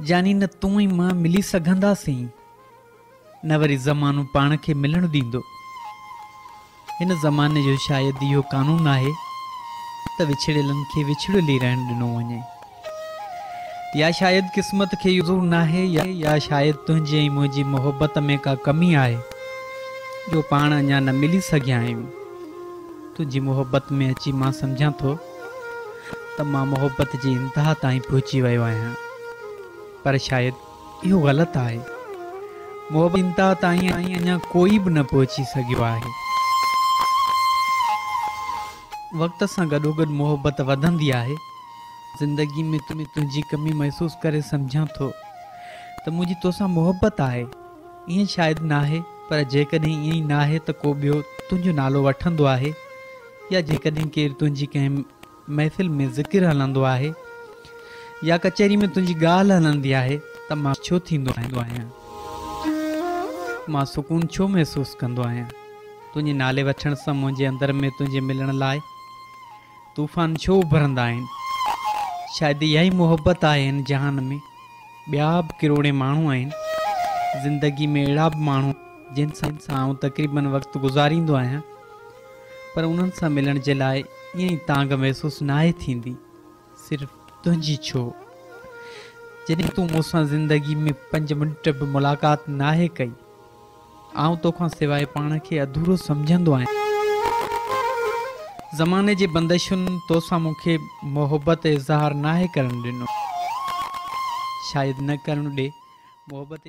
جاني نه تون ۽ مان ملي سگهنداسين، نه وري زمانو پاڻ کي ملڻ ڏيندو. هن زماني جو شايد اهو قانون آهي ته وڇڙيلن کي وڇڙيل ئي رهڻ ڏنو وڃي. يا شايد قسمت کي اهو منظور ناهي يا شايد تنهنجي ۽ منهنجي محبت ۾ ڪا ڪمي آهي جو پاڻ اڃا نه ملي سگهيا آهيون. تنهنجي محبت ۾ اچي مان سمجهان ٿو ته مان محبت جي انتها تائين پهچي ويو آهيان پر شايد اهو غلط آهي. محبت جي انتها تائين اڃا ڪوئي به نه پهچي سگهيو آهي. وقت سان گڏوگڏ محبت وڌندي آهي. زندگي ۾ تنهنجي ڪمي محسوس ڪري سمجهان ٿو ته منهنجي توسان محبت آهي. ائين شايد ناهي پر جيڪڏهن ائين ئي ناهي ته ڪو ٻيو تنهنجو نالو وٺندو آهي يا جيڪڏهن ڪير تنهنجي ڪنهن محفل ۾ ذڪر هلندو آهي يا ڪچهري ۾ تنهنجي ڳالهه هلندي آهي ته مان ڇو ٿيندو آهيان؟ مان سڪون ڇو محسوس ڪندو آهيان؟ تنهنجي نالي وٺڻ سان منهنجي اندر ۾ تنهنجي ملڻ لاء طوفان ڇو اڀرندا آهن؟ شايد اها ئي محبت آهي هن جهان ۾ ٻيا به ڪروڙين ماڻهو آهن. زندگي ۾ اهڙا به ماڻهو جن سان آئون تقريبن وقت گذاريندو آهيان پر انهن سان ملڻ جي لاء ائين ئي تانگهه محسوس ناهي ٿيندي. صرف تنهنجي ڇو؟ جڏهن تون مون سان زندگي ۾ پنج منٽ به ملاقات ناهي ڪئي. آئون توکان سواء پاڻ کي اڌورو سمجهندو آهيان. زماني جي بندشن توسان مون کي محبت اظهار ناهي ڪرڻ ڏنو. شايد نه ڪرڻ ڏي. محبت.